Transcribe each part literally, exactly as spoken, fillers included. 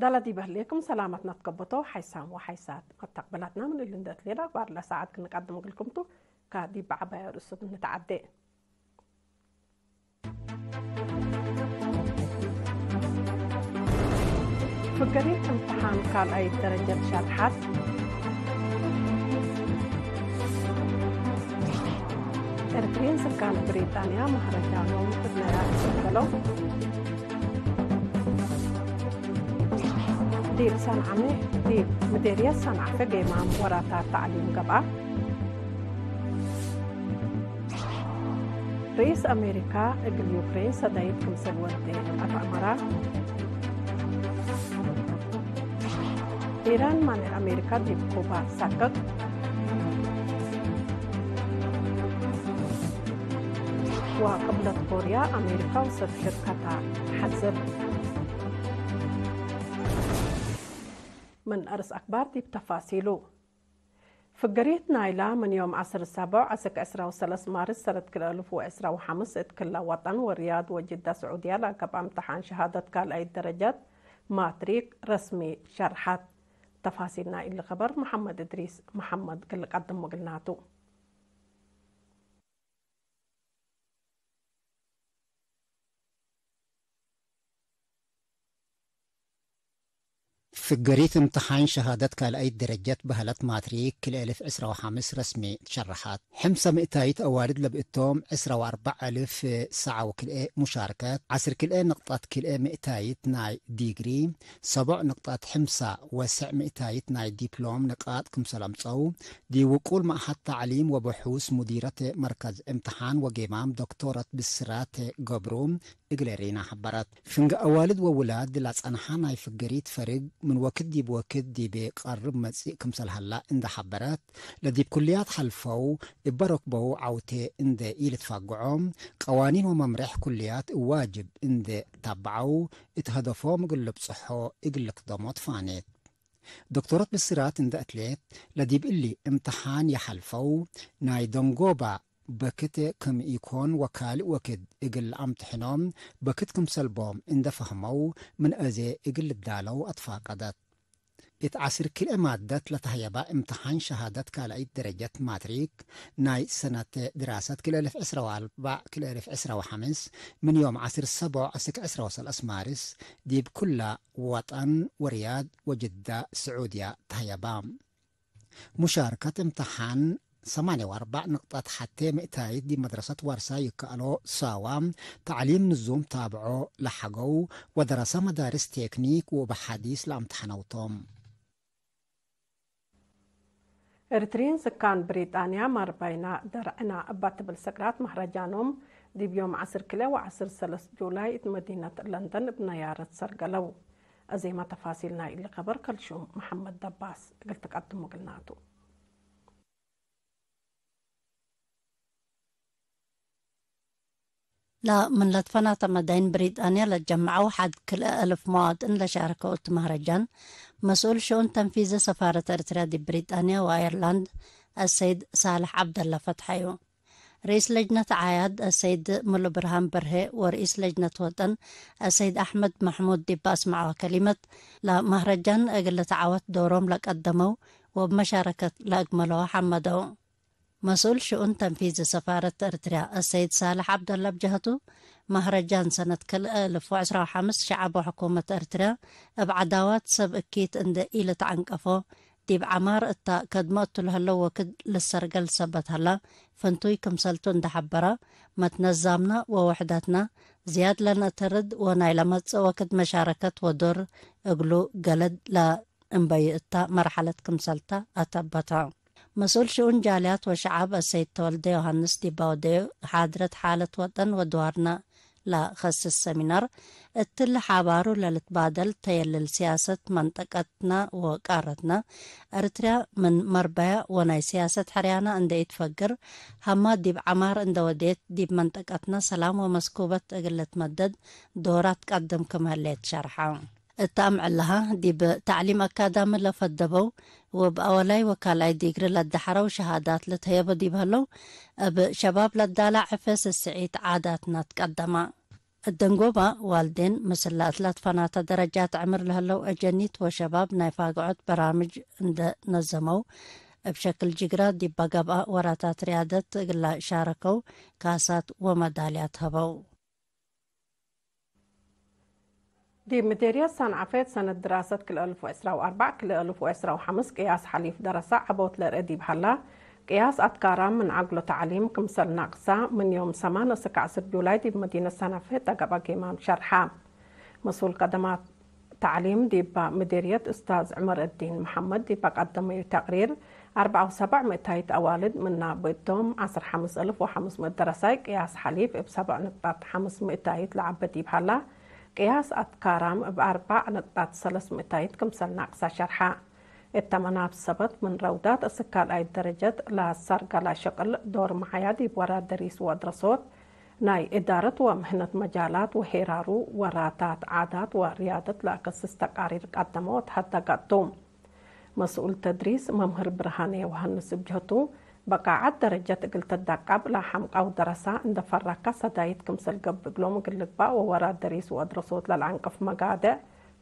አላ ዲብ ህሌክም ሰላመትነ ትከበቶ፣ ሐይሳም ወሐይሳት መተቅብላትና ምን እሊ እንዴ እትሌለ አክባር ለሰዓት ክንቀድም እግልኩም ቱ፣ ከዲብ ዐባይ ርእሱት እንተዐዴ። ፍገሪት እምትሓን ካልኣይት ደረጀት ሸርሐት። ኤርትርዪን ስካን ብሪጣንያ መህረጃኖም እት ነያር ሰገለው። ዲብ ሰንዐመ፣ ዲብ ምዴርየት ሰንዐፈ ጌማም ወራታት ተዕሊም ገብአ። ርኢስ አሜሪካ እግል ዩክሬን ሰዳይት ክምሰል ወዴ አትአመራ። ኢራን ማንዕ አሜሪካ ዲብ ኩባ ሳቅቅ። ወቅብለት ኮርያ አሜሪካ ወሰብ ሽርከታ ሐዝር። ምን አርስ አክባር ዲብ ተፋሲሉ። ፍገሪት ናይላ ምን ዮም ዐስር ሰቦዕ አስክ ዕስራ ወሰለስ ማርስ ሰነት ክልኤ አልፍ ወዕስራ ወሐምስ እት ክለ ወጠን ወርያድ ወጅዳ ስዑድያ ለአከብአ እምተሓን ሸሃደት ካልኣይት ደረጀት ማትሪክ ረስሚ ሸርሐት። ተፋሲል ናይ እሊ ከበር መሐመድ እድሪስ መሐመድ ክል ቀድም ወግልናቱ። ፍገሪት እምትሓን ሸሃደት ካልኣይት ደረጀት በህለት ማትሪክ ክልኤ አልፍ ዕስራ ወሐምስ ረስሚ ትሸረሐት። ሕምሰ ምእታይት አዋልድ ለብእቶም፣ ዕስራ ወአርበዕ አልፍ ሰዕ ወክልኤ ሙሻርከት፣ ዐስር ክልኤ ንቅጠት ክልኤ ምእታይት ናይ ዲግሪ፣ ሰቦዕ ንቅጠት ሕምሰ ወሰዕ ምእታይት ናይ ዲፕሎም ንቃጥ ክምሰል አምጸው፣ ዲብ ውቁል መዕሀድ ተዕሊም ወበሑስ ሙዲረት መርከዝ እምትሓን ወጌማም ዶክቶረት ብስራት ገብሩ፣ እግለ ሪና ሐበረት። ፍንጌ አዋልድ ወውላድ ለጸንሐ ናይ ፍገሪት ፈርግ ምን ወክድ ዲብ ወክድ ዲብ ቀርብ መጽእ ክምሰል ሀላ እንደ ሐበረት፣ ለዲብ ኩልያት ሐልፈው እበ ረክበው ዐውቴ እንደ ኢልትፋግዖ፣ ቀዋኒን ወመምሬሕ ኩልያት እዋጅብ እንደ ታብዐው፣ እት ሀደፎም እግል ልብጽሖ እግል ልክደሞ ትፋኔት። ዶክቶረት ብስራት እንደ እትሌት፣ ለዲብ እሊ እምትሓን የሐልፈው ናይ ደንጎባ በክት ክም ኢኮን ወካልእ ወክድ እግል ለአምትሕኖም በክት ክምሰል ቦም እንደ ፈህመው፣ ምን አዜ እግል ልዳለው አትፋቀደት። እት ዐስር ክልኤ ማደት ለተህየባ እምትሓን ሸሃደት ካልኣይት ደረጀት ማትሪክ፣ ናይ ሰነት ድራሰት ክልኤ አልፍ ዕስራ ወአርበዕ ክልኤ አልፍ ዕስራ ወሐምስ፣ ምን ዮም ዐስር ሰቦዕ አስክ ዕስራ ወሰለስ ማርስ፣ ዲብ ኩላ ወጠን ወርያድ ወጅዳ ስዑድያ ተህየባ። ሙሻርከት እምትሓን ሰማንየ ወአርበዕ ንቅጠት ሐቴ ምእታይት ዲብ መድረሰት ዋርሳይ ይከአሎ ሳዋ፣ ተዕሊም ንዙም ታብዖ ለሐገው ወደረሰ መዳርስ ቴክኒክ ወእብ ሐዲስ ለአምትሐነው ቶም። ኤርትርዪን ስካን ብሪጣንያ ማርባይና ደርዕና እባ ትብል ሰቅራት መህረጃኖም ዲብ ዮም ዐስር ክልኤ ወዐስር ሰለስ ጁላይ እት መዲነት ለንደን እብ ነያረት ሰርገለው። አዜመ ተፋሲል ናይ እሊ ከበር ከልሹም መሐመድ ደባስ እግል ትቀድሙ እግልናቱ። ለምን ለትፈናተ መዳይን ብሪጣንያ ለጀመዐው ሐድ ክልኤ አልፍ መዋጥን ለሻርከው እት መህረጃን፣ መስኡል ሽኡን ተንፊዚ ሰፋረት ኤርትርያ ዲብ ብሪጣንያ ወአየርላንድ አሰይድ ሳልሕ ዐብደለ ፈትሐዩ። ርኢስ ለጅነት ዓያድ አሰይድ ሙሉብርሃን በርሄ ወርኢስ ለጅነት ወጠን አሰይድ አሕመድ መሕሙድ ዲብ አስመዐወ ከሊመት፣ ለመህረጃን እግል ልትዓወት ዶሮም ለቀደመው ወእብ መሻረከት ለአግመለወ ሐመደው። መስኡል ሽኡን ተንፊዚ ሰፋረት ኤርትርያ አሰይድ ሳልሕ ዐብደለ እብ ጀሀቱ፣ መህረጃን ሰነት ክልኤ አልፍ ወዕስራ ወሐምስ ሸዐብ ወሕኩመት ኤርትርያ እብ ዐዳዋት ሰብ እኪት እንዴ ኢልትዐንቀፎ፣ ዲብ ዐማር እታ ከድመ እቱ ለህለው ወክድ ልሰርገል ሰበት ሀላ፣ ፍንቱይ ክምሰልቱ እንዴ ሐበረ፣ መትነዛምነ ወውሕደትነ ዝያድ ለነአተርድ ወናይ ለመጽእ ወክድ መሻረከት ወዶር እግሉ ገለድ ለእንበይ እታ መርሐለት ክምሰልተ አተበተ። መስኡል ሽኡን ጃልያት ወሸዐብ አሰይድ ተወልደ ዮሐንስ ዲብ አወደዩ ሓድረት ሓለት ወጠን ወድዋርነ ለከስስ ሰሚናር፣ እትሊ ሓባሩ ለልትባደል ተየልል ሲያሰት መንጠቀትነ ወቃረትነ፣ ኤርትርያ ምን መርበያ ወናይ ሲያሰት ሕርያና እንዴ ኢትፈግር፣ ሀማ ዲብ ዐማር እንዴ ወዴት፣ ዲብ መንጠቀትነ ሰላም ወመስኩበት እግል ልትመደድ ዶራት ቀድም ክም ህሌት ሸርሐ። እተ አምዕል ለሀ፣ ዲብ ተዕሊም አካዳሚ ለፈደበው ወእብ አወላይ ወካልኣይ ዲግሪ ለደሐረው ሸሃዳት ልትሀየቦ ዲብ ህለው፣ እብ ሸባብ ለዳላዕ ዕፌ ስስዒት ዓዳትነ ትቀደመ። እደንጎባ ዋልዴን ምስል ለአትላትፋናተ ደረጃት ዕምር ለህለው አጀኒት ወሸባብ ናይ ፋግዖት በራምጅ እንደ ነዘመው፣ እብ ሸክል ጅግራ ዲበ ገብአ ወራታት ርያደት እግላ ሻረከው፣ ካሳት ወመዳልያት ሀበው። ዲብ ምዴርየት ሰንዐፌ ሰነት ድራሰት ክልኤ አልፍ ወዕስራ ወአርበዕ ክልኤ አልፍ ወዕስራ ወሐምስ ቅያስ ሐሊፍ ደረሰ ዐቦት ለርኤ ዲብ ሀላ፣ ቅያስ አትካራም ምን ዐግሎ ተዕሊም ክምሰል ናቅሳ፣ ምን ዮም ሰማን እስክ ዐስር ጁላይ ዲብ መዲነት ሰንዐፌ ጠገብአ ጌማም ሸርሐ። መስኡል ከደማት ተዕሊም ዲባ ምዴርየት እስታዝ ዕመር እዲን መሐመድ ዲባ ቀደመዩ ተቅሪር፣ አርበዕ ወሰብዕ ምእታይት አዋልድ ምና ብእቶም ዐስር ሐምስ አልፍ ወሐምስ ምእት ደረሳይ ቅያስ ሐሊፍ እብ ሰብዕ ንቅጣት ሐምስ ምእታይት ለዐበ ዲብ ሀላ፣ ቅያስ አትካራም እብ አርበዕ ንቅጣት ሰለስ ምእታይት ክምሰል ናቅሳ ሸርሐ። እተ መናፍስ ሰበት ምን ረውዳት እስክ ካልኣይት ደረጀት ለአሰርገላ ሸቅል ዶር መዓያ ዲብ ወራት ደሪስ ወአድረሶት፣ ናይ እዳረት ወምህነት መጃላት ወሄራሩ ወራታት ዓዳት ወርያደት ለአከስስ ተቃሪር ቀደመ ወተሀደገ ቱ። መስኡል ተድሪስ መምህር ብርሃኔ ዮሐንስ እብ ጀህቱ፣ በቃዐት ደረጀት እግል ትደቀብ ለሐምቃው ደረሳ እንደ ፈረካ ሰዳይት ክምሰል ገብእ እግሎም እግል ልግባእ ወወራት ደሪስ ወአድረሶት ለልዐንቅፍ መጋድዕ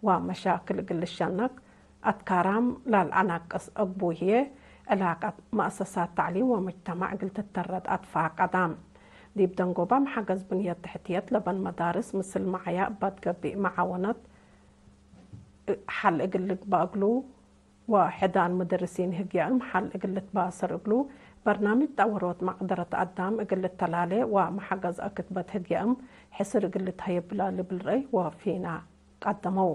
ወመሻክል እግል ልሸነክ አትካራም ላልአናቅስ እቡ ህዬ፣ ዕላቀት መአሰሳት ተዕሊም ወመጅተማዕ እግል ትተረድ አትፋቀዳ። ዲብ ደንጎባ መሐገዝ ብንየት ተሕትየት ለበን መዳርስ ምስል መዓያ እባ ትገብእ መዓወነት ሐል እግል ልግበእ እግሉ፣ ወሕዳን ምድርሲን ህግያእም ሐል እግል ልትባሰር እግሉ፣ በርናምጅ ጠወሮት መቅደረት አዳም እግል ልተላሌ ወመሐገዝ አክትበት ህግያእም ሕስር እግል ልትሀየብ ብላ ልብል ረአይ ወፊና ቀደመው።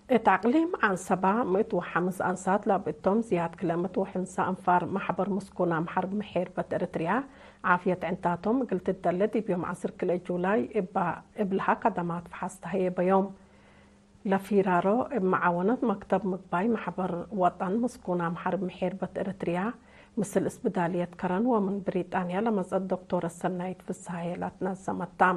እት አቅሊም ዐንሰባ ምእት ወሐምስ አንሳት ላብእቶም ዝያድ ክለ ምእት ወሐምሳ አንፋር መሕበር ምስኩናም ሐርብ ምሔርበት ኤረትርያ ዓፍየት ዕንታቶም እግል ትደለ ዲብ ዮም ዐስር ክልኤ ጁላይ እባ እብልሃ ከደማት ፈሐስ ተሀዬ በዮም። ለፊራሮ እብ መዓወነት መክተብ ምግባይ መሕበር ወጠን ምስኩናም ሐርብ ምሔርበት ኤረትርያ ምስል እስብዳልየት ከረን ወምን ብሪጣንያ ለመጸት ዶክቶረት ሰናይት ፍስሃየ ለትነዘመት ተ።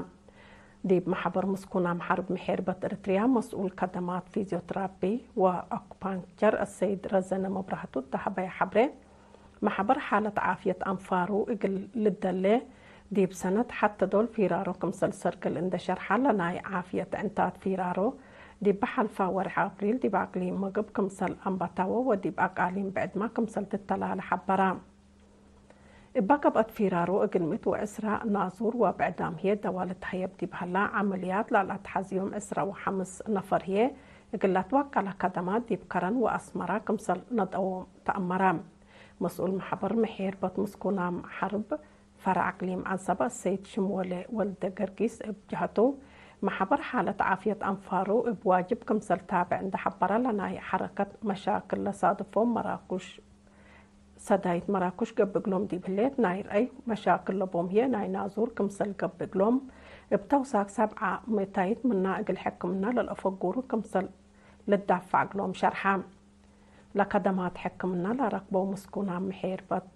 ዲብ መሕበር ምስኩናም ሐርብ ምሔርበት ኤረትርያ መስኡል ከደማት ፊዝዮትራፒ ወአኩፓንክቸር አሰይድ ረዘነ መብራህቱ እተ ሀበየ ሐብሬ፣ መሕበር ሓለት ዓፍየት አንፋሩ እግል ልደሌ፣ ዲብ ሰነት ሐቴ ዶል ፊራሮ ክምሰል ሰርግል እንዴ ሸርሐ፣ ለናይ ዓፍየት ዕንታት ፊራሮ ዲብ ሐልፋ ወርሕ አፕሪል ዲብ አቅሊም ምግብ ክምሰል አንበታወ ወዲብ አቃሊም ብዕድመ ክምሰል ትተላለ ሐበረ። እበ ገብአት ፊራሮ እግል ምእት ወዕስራ ናዙር ወብዕዳም ህዬ ደዋ ልትሀየብ ዲብ ሀላ፣ ዐመልያት ለልአትሐዝዮም ዕስራ ወሐምስ ነፈር ህዬ እግል ለአትወቀለ ከደማት ዲብ ከረን ወአስመራ ክምሰል ነድአዎም ተአመረ። መስኡል መሕበር ምሔርበት ምስኩናም ሐርብ ፈርዕ አቅሊም ዐንሰበ ሰይድ ሽምወሌ ወልደገርጊስ እብ ጀሀቱ፣ መሕበር ሓለት ዓፍየት አንፋሩ እብ ዋጅብ ክምሰል ታብዕ እንዴ ሐበረ፣ ለናይ ሐረከት መሻክል ለሳድፎም መራኩሽ ሰዳይት መራኩሽ ገብእ እግሎም ዲብ ህሌት፣ ናይ ረአይ መሻክል ለቦም ህዬ ናይ ናዙር ክምሰል ገብእ እግሎም፣ እብ ተውሳክ ሰብዓ ምእታይት ምና እግል ሕክምና ለልአፈጉሩ ክምሰል ልዳፋዕ እግሎም ሸርሐ። ለከደማት ሕክምና ለረክበው ምስኩናም ምሔርበት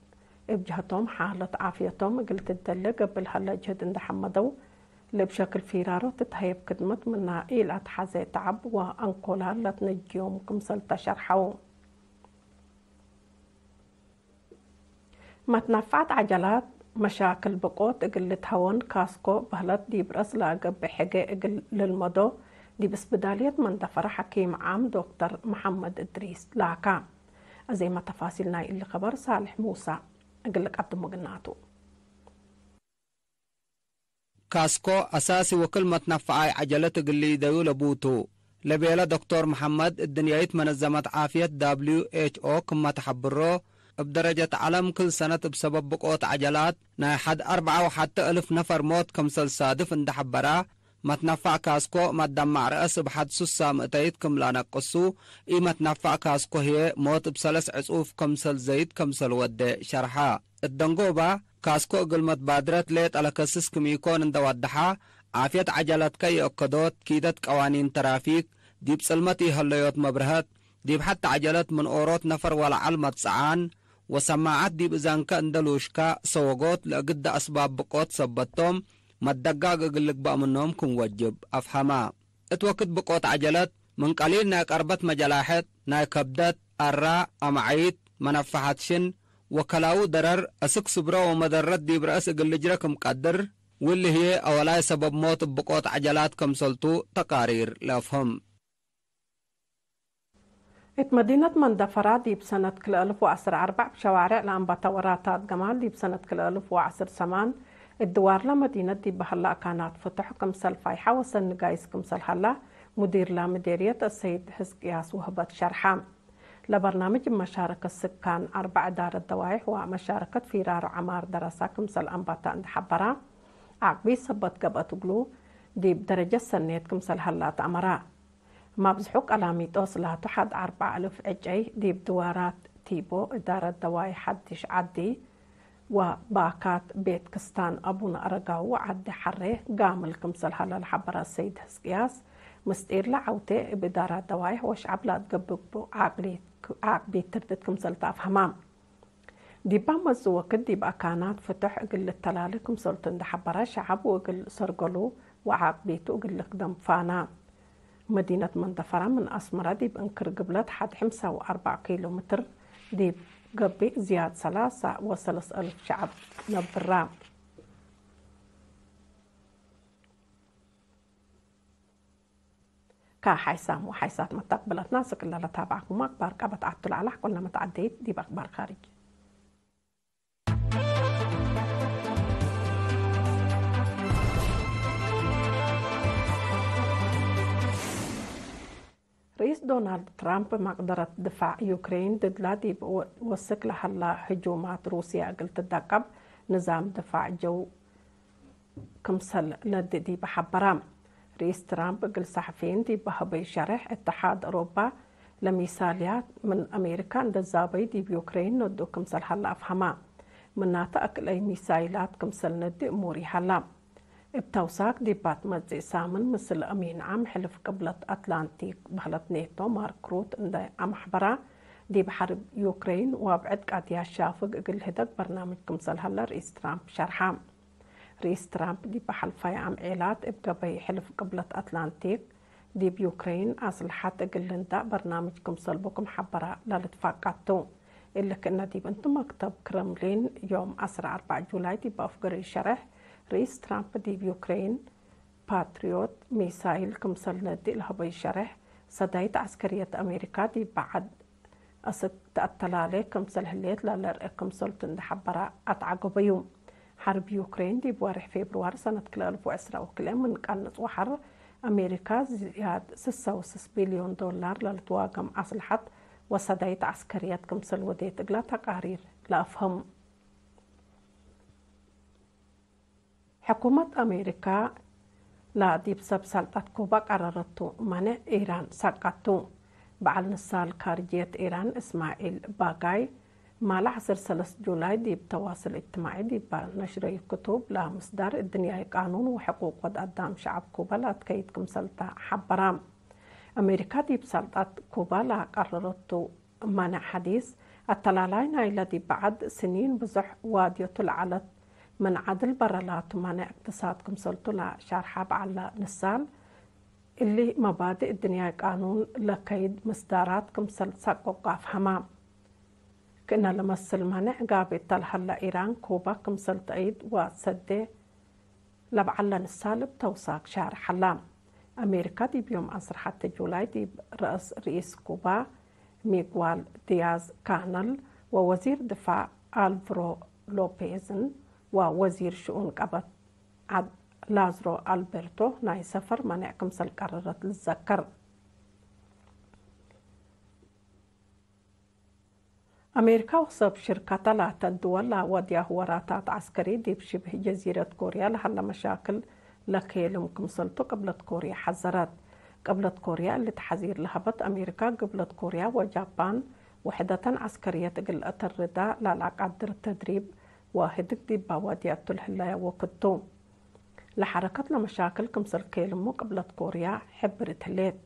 እብ ጀህቶም፣ ሓለት ዓፍየቶም እግል ትደለ ገብእ ለሀለ ጅህድ እንዴ ሐመደው፣ ለእብ ሸክል ፊራሮ ትትሀየብ ክድመት ምና ኢለአትሐዜ ተዐብ ወአንኮላ ለትነጅዮም ክምሰል ተሸርሐው። መትነፋዕት ዐጀላት መሻክል ብቆት እግል ልትሀወን ካስኮ በህለት ዲብ ረስ ለአገብእ ሕጌ እግል ልልመዶ ዲብ እስብዳልየት መንደፈረ ሐኪም ዓም ዶክተር መሐመድ እድሪስ ላካ። አዜመ ተፋሲል ናይ እሊ ከበር ሳልሕ ሙሳ እግል ልቀድሞ ግናቱ። ካስኮ አሳሲ ወክል መትነፈዓይ ዐጀለት እግል ሊደዩ ለቡ ቱ፣ ለቤለ ዶክቶር መሐመድ፣ እድንያይት መነዘመት ዓፍየት ደብሊው ኤች ኦ ክመ ተሐብሮ፣ እብ ደረጀት ዐለም ክል ሰነት እብ ሰበብ ብቆት ዐጀላት ናይ ሐድ አርበዓ ወሐቴ እልፍ ነፈር ሞት ክምሰል ሳድፍ እንዴ ሐበራ፣ መትነፈዕ ካስኮ መደማዕ ረአስ እብ ሐድ ሱሳ ምእተይት ክም ለአነቅሱ፣ ኢመትነፈዕ ካስኮ ህዬ ሞት እብ ሰለስ ዕጹፍ ክምሰል ዘይድ ክምሰል ወዴ ሸርሐ። እት ደንጎባ፣ ካስኮ እግል መትባድረት ሌጠ ለከስስ ክም ኢኮን እንዴ ወደሐ፣ ዓፍየት ዐጀለትከ ይአከዶት፣ ኪደት ቀዋኒን ተራፊክ፣ ዲብ ጽልመት ኢሀለዮት መብርሀት፣ ዲብ ሐቲ ዐጀለት ምን ኦሮት ነፈር ወለዐል መትጸዓን ወሰማዐት ዲብ እዛንከ እንዴ ሉሽካ ሰወጎት፣ ለእግደ አስባብ ብቆት ሰበት ቶም፣ መትደጋግ እግል ልግበእ ምኖም ክም ወጅብ አፍሀማ። እት ወክድ ብቆት ዐጀለት፣ ምን ቀሊል ናይ ቀርበት መጀላሕት፣ ናይ ከብደት፣ አራ፣ አምዓይት፣ መነፈሐት ሽን ወከላኡ ደረር አስክ ስብረ ወመደረት ዲብ ረአስ እግል ልጅረ ክም ቀድር፣ ወእሊ ህዬ አወላይ ሰበብ ሞት እብ ብቆት ዐጀላት ከምሰልቱ ተቃሪር ለአፍህም። እት መዲነት መንደፈራ ዲብ ሰነት ክልኤ አልፍ ወዐስር አርበዕ እብ ሸዋሬዕ ለአንበተ ወራታት ገማል፣ ዲብ ሰነት ክልኤ አልፍ ወዐስር ሰማን እት ድዋርለ መዲነት ዲብ በሀለ አካናት ፍቱሕ ክምሰል ፋይሐ ወሰኒ ጋይስ ክምሰል ሀላ፣ ሙዲርላ ምዴርየት አሰይድ ሕዝቅያስ ውህበት ሸርሐ። ለበርናምጅ እብ መሻረከት ስካን አርበዕ እዳረት ደዋይሕ ወመሻረከት ፊራሮ ዐማር ደረሳ ክምሰል አንበተ እንዴ ሐበራ፣ ዐቅቢት ሰበት ገብአት እግሉ ዲብ ደረጀት ሰኔት ክምሰል ሀላ ተአመራ። መብዝሑ ቀላሚጦስ ላቱ ሐድ አርበዕ አልፍ ዕጨይ ዲብ ድዋራት ቲቦ፣ እዳረት ደዋይ ሐዲሽ ዐዲ ወባካት፣ ቤት ክስታን አቡነ አረጋዊ ወዐዲ ሐሬ ጋምል ክምሰል ሀለ ለሐበረ ሰይድ ሕዝቅያስ፣ ምስጢርለ ዐውቴ እብ እዳራት ደዋይሕ ወሸዐብ ለአትገብእ እቡ ዐቅቢት ትርድት ክምሰል ተአፍሀማ። ዲብ መጽእ ወክድ ዲብ አካናት ፍቱሕ እግል ልተላሌ ክምሰልቱ እንዴ ሐበረ፣ ሸዐብ ወእግል ሰርገሉ ወዐቅቢቱ እግል ልክደም ፋና። መዲነት መንደፈራ ምን አስመረ ዲብ እንክር ግብለት ሐድ ሕምሳ ወአርበዕ ኪሎ ምትር ዲብ ገብእ ዝያድ ሰላሳ ወሰለስ አልፍ ሸዐብ ነብራ። ከሓይሳም ወሓይሳት መተቅብለትና፣ ስክለ ለታብዓኩሙ አክባር ቀበት ዐቱ ለዐለ ሐቆልና መትዐደይት ዲብ አክባር ካርጅ። ርኢስ ዶናልድ ትራምፕ፣ መቅደረት ድፋዕ ዩክሬን ድድላ ዲብ ወ-፣ ወስክ ለሀላ ህጁማት ሩስያ እግል ትደቀብ፣ ንዛም ድፋዕ ጀው ክምሰል ነድእ ዲበ ሐበረ። ርኢስ ትራምፕ እግል ሰሐፊይን ዲብ ሀበዩ ሸሬሕ፣ እተሓድ አውሮፓ ለሚሳይላት ምን አሜሪካ እንዴ ዛበዩ ዲብ ዩክሬን ነድኡ ክምሰል ሀለ አፍሀመ። ምናተ፣ አክልአይ ሚሳይላት ክምሰል ነድእ ሙሪ ሀላ። እብ ተውሳክ፣ ዲባት መጽእ ሳምን ምስል አሚን ዓም ሕልፍ ቅብለት አትላንቲክ በህለት ኔቶ ማርክ ሩት እንዴ አመሕበራ፣ ዲብ ሐርብ ዩክሬን ወአብዕድ ቀድያት ሻፍግ እግል ልህደግ በርናምጅ ክምሰል ሀለ ርኢስ ትራምፕ ሸርሐ። ርኢስ ትራምፕ ዲብ ሐልፋይ አምዔላት እብ ገበይ ሕልፍ ቅብለት አትላንቲክ፣ ዲብ ዩክሬን አስልሐት እግል ልንዳእ በርናምጅ ክምሰል ቡ ክም ሐበረ ለልትፋቀድ ቱ። እሊ ክእነ ዲብ እንቱ መክተብ ክረምሊን ዮም ዐስራ አርበዕ ጁላይ ዲብ አፍገረዩ ሸሬሕ፣ ርኢስ ትራምፕ ዲብ ዩክሬን ፓትሪዮት ሚሳይል ክምሰል ነድእ ለሀበዩ ሸሬሕ፣ ሰዳይት ዐስከርየት አሜሪካ ዲብ በዐድ አስክ ተአተላሌ ክምሰል ህሌት ለለርኤ ክምሰልቱ እንዴ ሐበረ አትዐገበዩ። ሐርብ ዩክሬን ዲብ ወሬሕ ፌብርዋሪ ሰነት ክልኤ አልፍ ወዕስራ ወክልኤ ምን ቀንጽ ወሐር፣ አሜሪካ ዝያድ ስሳ ወስስ ቢልዮን ዶላር ለልትዋገም አስልሐት ወሰዳይት ዐስከርየት ክምሰል ወዴት እግላ ተቃሪር ለአፍህም። ሕኩመት አሜሪካ ለዲብ ሰብ ሰልጠት ኩባ ቀረረቱ፣ ማንዕ ኢራን ሰቀቱ። በዐል ንሳል ካርጅየት ኢራን እስማዒል ባጋይ፣ ማለ ዐስር ሰለስ ጁላይ ዲብ ተዋስል እጅትማዒ ዲብ ነሽረዩ ክቱብ፣ ለምስዳር እድንያይ ቃኑን ወሕቁቅ ወድ አዳም ሸዐብ ኩባ ለአትከይድ ክምሰልተ ሐበራ። አሜሪካ ዲብ ሰልጠት ኩባ ለቀረረቱ፣ ማንዕ ሐዲስ፣ አተላላይ ናይለ ዲብ በዐድ ስኒን ብዙሕ ዋድዮቱ ለዐለት ምን ዐድል በረ ላቱ ማንዕ እቅትሳድ ክምሰልቱ ለሻርሐ በዐለ ንሳል፣ እሊ መባድእ እድንያይ ቃኑን ለከይድ ምስዳራት ክምሰል ሰቆቅ አፍሀማ። ክእነ ለመስል ማንዕ ጋብእ እተ ለሀለ ኢራን፣ ኩባ ክምሰል ተአይድ ወሰዴ ለበዐል ለንሳል እብ ተውሳክ ሻርሕ ሀላ። አሜሪካ ዲብ ዮም ዐስር ሐቴ ጁላይ ዲብ ረአስ ርኢስ ኩባ ሚግዋል ዲያዝ ካነል ወወዚር ድፋዕ አልቭሮ ሎፔዝን ወወዚር ሽኡን ቀበት ዐድ ላዝሮ አልቤርቶ ናይ ሰፈር መኔዕ ክምሰል ቀረረት ልዘከር። አሜሪካ ወሰብ ሽርከተ ላተ ድወል ለአወድያሁ ወራታት ዐስከሪ ዲብ ሽብህ ጀዚረት ኮርያ ለሀለ መሻክል ለኬልም ክምሰልቱ ቅብለት ኮርያ ሐዘረት። ቅብለት ኮርያ እሊ ተሐዚር ለሀበት አሜሪካ፣ ግብለት ኮርያ ወጃፓን ውሕደተን ዐስከርየት እግል ለአተርዳ ለለአቃድር ተድሪብ ወህድግ ዲብ አወድያቱ ለህለየ ወክድ ቱ። ለሐረከት ለመሻክል ክምሰል ኬልሙ ቅብለት ኮርያ ሕብርት ህሌት።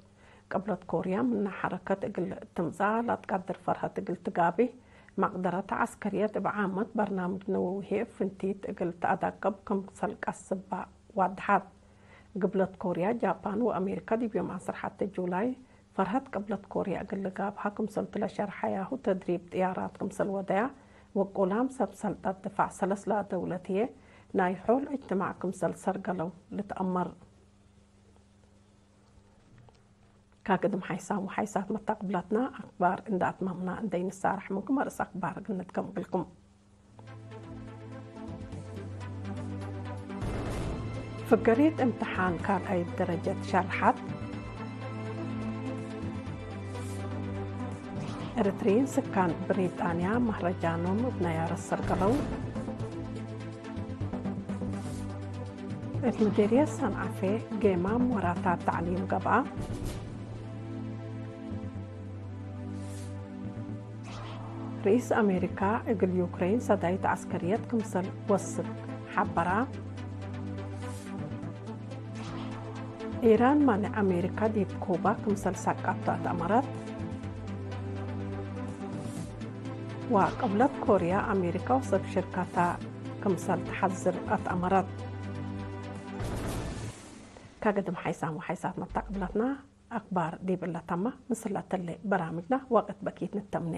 ቅብለት ኮርያ ምነ ሐረከት እግል ትምጸአ ለአትቀድር ፈርሀት እግል ትጋብህ፣ መቅደረተ ዐስከርየት እብ ዓመት በርናምጅ ነወዊ ህዬ እብ ፍንቲት እግል ተአዳቅብ ክምሰል ቀስባ ዋድሐት። ግብለት ኮርያ፣ ጃፓን ወአሜሪካ ዲብ ዮም ዐስር ሐቴ ጁላይ ፈርሀት ቅብለት ኮርያ እግል ልጋብሃ ክምሰልቱ ለሸርሐያሁ ተድሪብ ጥያራት ክምሰል ወደያ ወቁላም ሰብ ሰልጠት ድፋዕ ሰለስላ ደውለት ህዬ ናይ ሖል እጅትማዕ ክምሰል ሰርገለው ልትአመር። ካግድም ሓይሳም ወሓይሳት መታቅብላትና አክባር እንደ አትማምና እንደ ኢንሳረሕ ምንኩም አርእስ አክባር እግል ንድገም እግልኩም። ፍገሪት እምትሓን ካልኣይት ደረጀት ሻርሓት። ኤረትርዪን ስካን ብሪጣንያ መህረጃኖም እብ ነያረት ሰርገለው። እት ምዴርየት ሰንዓፌ ጌማም ወራታት ተዕሊም ገብአ። ርኢስ አሜሪካ እግል ዩክሬን ሰዳይት ዐስከርየት ክምሰል ወስክ ሐበራ። ኢራን ማንዕ አሜሪካ ዲብ ኩባ ክምሰል ሳቃብቱ አትአመረት። ወቅብለት ኮርያ አሜሪካ ወሰብ ሽርካታ ክምሰል ተሐዝር አትአመረት። ከግድም ሓይሳም ወሓይሳት መታቅብላትና አክባር ዲብ እለ ተመ። ምስል ለተሌ በራምጅና ወቅት በኪት ንተምኔ።